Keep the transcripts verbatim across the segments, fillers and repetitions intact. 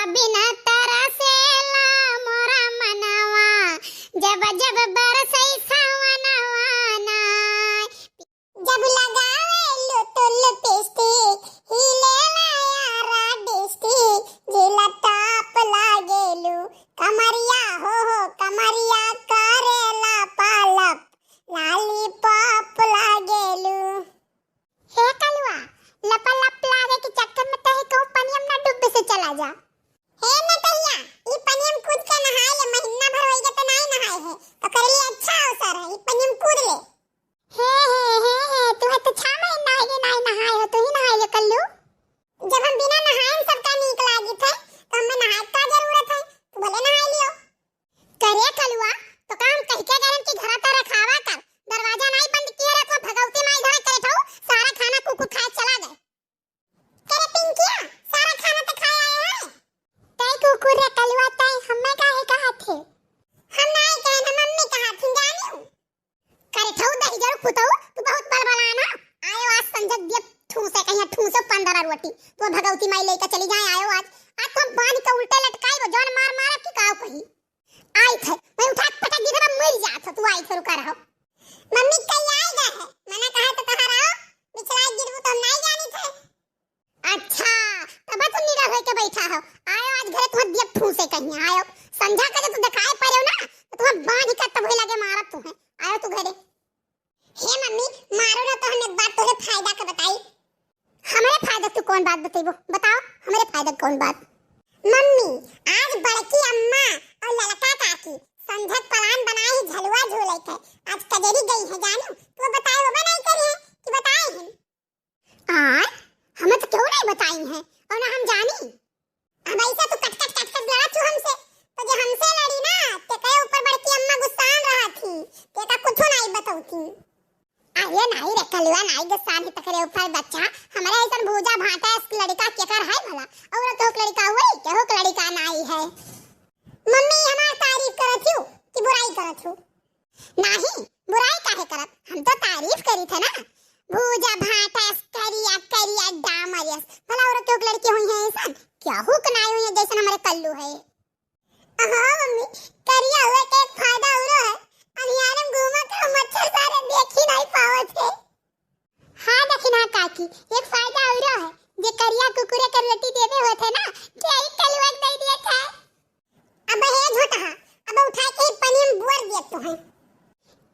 बिना तरसेला मोरा मनवा, जब जब बरसै सावनवा ना। जब लगावेलू तू लिपस्टिक, हिलेला यारा डिस्ट्रिक्ट, जिला टॉप लागेलू। कमरिया हो, हो, कमरिया करेला पालप, लॉलीपॉप लागेलू। हे कलुआ, लपालप लागे के चक्कर में तही कहूँ पनिया में ना डूबे से चला जा। हे नटैया, ई पनिया में कूद के नहाए ले, महीना भर होइगे तो नाई नहाए है, ओकरे लिए अच्छा अवसर है, ई पनिया में कूद ले। हे, हे, हे, हे, तुहे तो छह महीना होइगे नाई नहाए हो, तू ही नहाए ले कल्लू। जब हम बिना नहाए सबका नीक लागित है, तो हमें नहाए का जरूरत है, तू भले नहाए लियो। करे कलुआ, तो का हम कह के गरम की घरा तो रखावा कर, दरवाजा नाई बंद किए रखो, भगवती माई धरे करे ठऊ, सारा खाना कुकुर खाए चला गए। करे पिंकिया, सारा खाना तो खाए आए हैं। तै कुकुर रे कलुआ, तै हमें काहे कहा थे? हम नाई कहे ना, मम्मी कहा थी जानी। करे ठऊ दहिजर पुतऊ, तू बहुत बलबलाना। आयो आज संझा दिया ठूसे कहिया ठूसे पंद्रह रोटी। तू भगवती माई लेके चली जाए आयो आज। आज तो हम बांध के उल्टे लटकाई वो जौन मार मार की काव कही। आई थे, मैं उठा के पटक दी थे, मैं मर जात हो, तू आई थे रुका रहो। मम्मी कल आए गए है, मना कहा तो कहा रहो, बिछड़ा गिरबू तो हम नहीं जानी थे। अच्छा, तब तू निडर होके बैठा हो। आयो आज घरे तुहर दिया ठूसे कहीं आयो। संझा का जब तू दिखाए पड़े हो ना, तो तुहर बांध के तब लगे मारत तू है। आयो तू घरे। हे मम्मी, मारो ना तो हम एक बात तोरे फायदा के बताई। हमरे फायदा तू कौन बात बतेबो? बताओ, हमरे फायदा कौन बात? मम्मी, आज बड़की अम्मा और ललका काकी संझा के प्लान बनाए ही झलुआ झूले के। आज कजरी गई है जानू, तू बताए वो बनाई करी है कि बताए हैं? आय, हमें तो क्यों नहीं बताई है और ना हम जानी। अब ऐसा तू कट कट कट कट लड़ा तू हमसे, तो जे हमसे लड़ी ना, ते कहे ऊपर बड़की अम्मा गुस्सान रहा थी, ते का कुछ नहीं बतौती। अरे नहीं रे कलुआ, नहीं गुस्सान ही तकरे ऊपर बच्चा, हमारे ऐसा भूजा भाटा लड़का केकर है भला? और तो लड़का हुई, केहू के लड़का नहीं है। मम्मी हमार तारीफ करत हूँ कि बुराई करत हूँ? नाही, बुराई काहे करब? हम तो तारीफ करी थे ना। भूजा भाटा अस करिया, करिया डामर यस। भला और क्यों लड़की हुई है ऐसन? क्या हुक ना हुई है जैसन हमारे कल्लू है। हाँ मम्मी, करिया हुए के एक फायदा और है। अंधियारे में घूमा के मच्छर सारे देखी नहीं पावत है। हाँ दखिना काकी, एक फायदा और है, जे करिया कुकुरे के रोटी देवे होत है ना, के आई कलुआ के दे दिए थे। अब हे झोटहा, अब उठा के ही पनिया में बोर दिए तो है।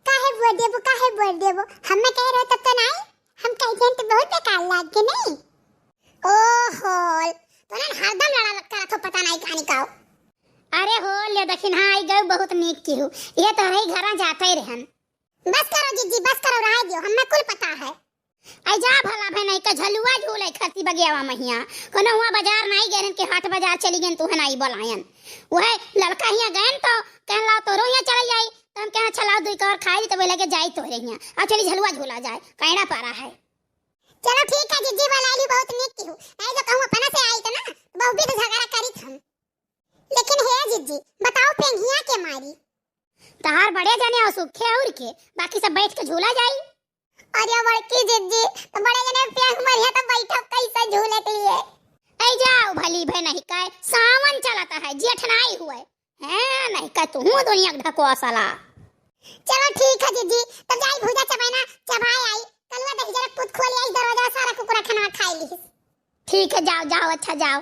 काहे बोर देबो, काहे बोर देबो? हमें कह रहे तब तो नहीं, हम कह दें तो बहुत बेकार लाग के नहीं। ओहो, तो ना हरदम लड़ा करत हो, पता नहीं कहानी का हो। अरे हो ले दखिना, आई गए बहुत नीक की हूँ, ये तो रही घरा जाते ही रहन। बस करो जिज्जी, बस करो, रहे दियो, हमें कुल पता है। आई जा भला भे नहीं का झलुआ झूले खरती बगियावा महिया, कोनो हुआ बाजार नहीं गए के हाट बाजार चली गए तू है नहीं बोलायन। वह लड़का हिया गए तो कहन ला तोरो हिया चले जाई, तो हम कहा चला दुई कवर खाई तो वे लगे जाई तोरे हिया, अब चली झलुआ झूला जाए, कैड़ा पारा है। चलो ठीक है जिज्जी, बोला ली बहुत नीक की हूँ, नहीं तो कहूँ अपना से आई तो ना, बहुत भी तो झगड़ा करी हम। लेकिन हे जिज्जी, बताओ पेंगिया के मारी? तहार बड़े जने और सुखे और के, बाकी सब बैठ के झूला जाई। अरे बड़की जिज्जी, तो बड़े जने पेंग मरिया तो बैठब कैसे झूले के लिए? ऐ जाओ भली भे नहीं कहे, सावन चलता है, जेठ नाई हुए। हैं, नहीं कहे तू दुनिया के ढकोसला। चलो ठीक है जिज्जी, तब जाई भूजा चबैना, चबाए आई, कलुआ दही जरा कूद खोली आई, दरवाजा सारा कुकुरा खाना खाए ली। ठीक है, जाओ, जाओ, अच्छा, जाओ।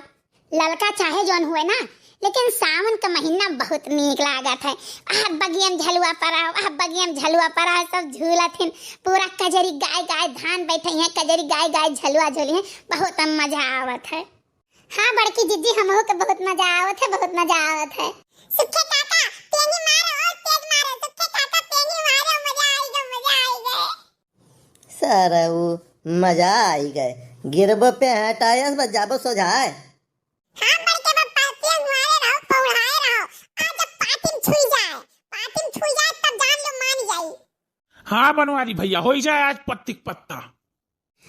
ललका चाहे जौन हुए ना, लेकिन सावन का महीना बहुत नीक लागत है। आह, बगिया में झलुआ परा, आह, बगिया में झलुआ परा, सब झूलत हिन। पूरा कजरी गाय गाय धान बैठे हैं, कजरी गाय गाय झलुआ झूली हैं, बहुत मजा आवत है। हाँ बड़की जिज्जी, हमहू के बहुत मजा आवत है, बहुत मजा आवत है। सुखे काका, तेनी मारो और तेज मारो, सुखे काका, तेनी मारो, मजा आई गए, मजा आई गए। सारा वो मजा आई गए। गिरबो पे हटायस बस जाबो सोझाए। हाँ बड़के बप्पा, तेज मारे रहो, पौड़ाए रहो। आज जब पातिम छुई जाए, पातिम छुई जाए तब जान लो मान जाई। हाँ बनवारी भैया, होई जाए आज पत्ती क पत्ता।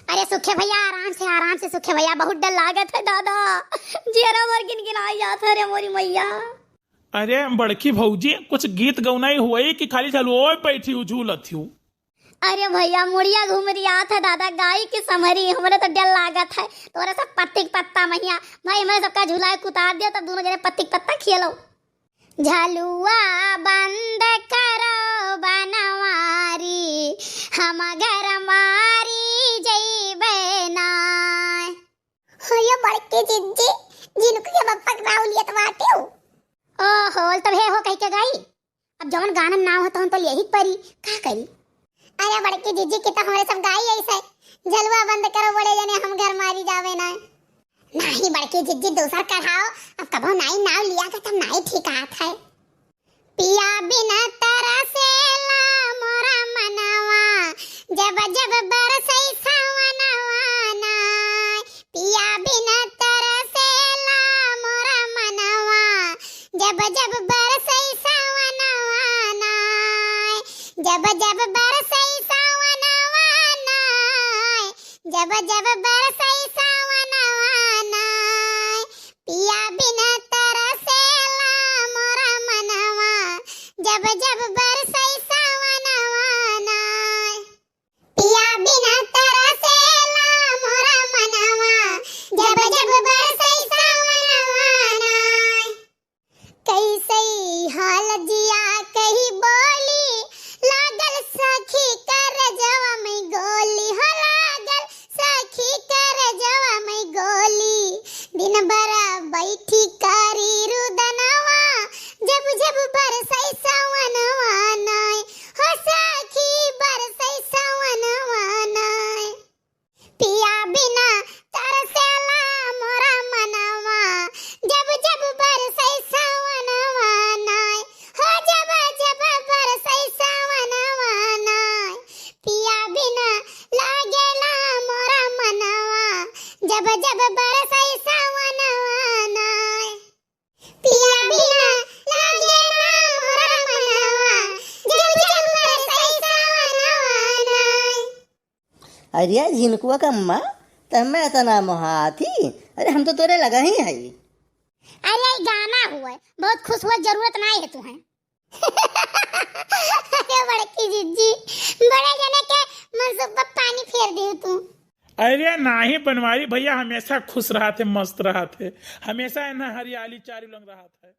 अरे सुखे भैया, आराम से, आराम से सुखे भैया, बहुत डर लागत है दादा, जियरा मोर गिनगिनाई जात है रे मोरी मैया। अरे बड़की भौजी, कुछ गीत गौनाई हुई कि खाली झलुओ बैठी हूँ, झूलत हूँ? अरे भइया, मुड़िया घुमरियात है दादा, गाई की समहरी, हमरे तो डर लागत है। तोरे सब पत्ती के पत्ता महिया, भाई हमरे सबका झुलाए के उतार दियो, तब दुनो जने पत्ती के पत्ता खेलो। झलुआ बंद करो बनवारी, हम घर मारी जइबे नाय। हो यो बड़की जिज्जी, जिनको के बप्पा के नाव लियत बाटे हो। ओहो, तब हे हो कहि के गाई। अब जवन गानन नाव हो तवन तो लियही के परी, का करी? अरे बड़की जिज्जी की तो हमरे सब गाई ऐसे, झलुआ बंद करो बड़े जने हम घर मारी जावे ना। नाही बड़की जिज्जी, दूसर कढ़ाओ, अब कबो नाई नाव लिया के तब नाई ठिकात है। पिया बिना तरसेला मोरा मनवा, जब जब बरसै सावनवा नाय। पिया बिना तरसेला मोरा मनवा, जब जब बरसै सावनवा नाय। जब जब बरसै सावनवा नाय, जब जब बरसै सावनवा नाय। पिया बिना तरसेला मोरा मनवा, जब जब बरसै सावनवा नाय। पिया बिना तरसेला मोरा मनवा, जब जब बरसै सावनवा नाय। कैसै हाल जिया कही बोली, लागल सखी करजवा में गोली, हो लागल सखी करजवा में गोली। दिन भर बैठी करी रुदनवा, जब जब बरसै सावनवा नाय, हो सखी बरसै सावनवा नाय। पिया बिना तरसेला मोरा मनवा, जब जब बरसै सावनवा नाय, हो जब जब बरसै सावनवा नाय। पिया बिना लागेला मोरा मनवा, जब जब बरसै सावनवा नाय। पिया बिना लागेला मोरा मनवा, जब जब बरसै सावनवा नाय। अरे झिनकुआ का अम्मा, तम्मे इतना मोहात ही? अरे हम तो तोरे लगा ही है। अरे ई गाना हुए, बहुत खुश हुए, जरूरत नाई है तुहे। अरे बड़की जिज्जी, बड़े जने के मनसुख पर पानी फेर दियो तू। अरे नाही बनवारी भइया, हमेशा खुश रहत है, मस्त रहत है, हमेशा एन्हा हरियाली चारू लंग रहत है।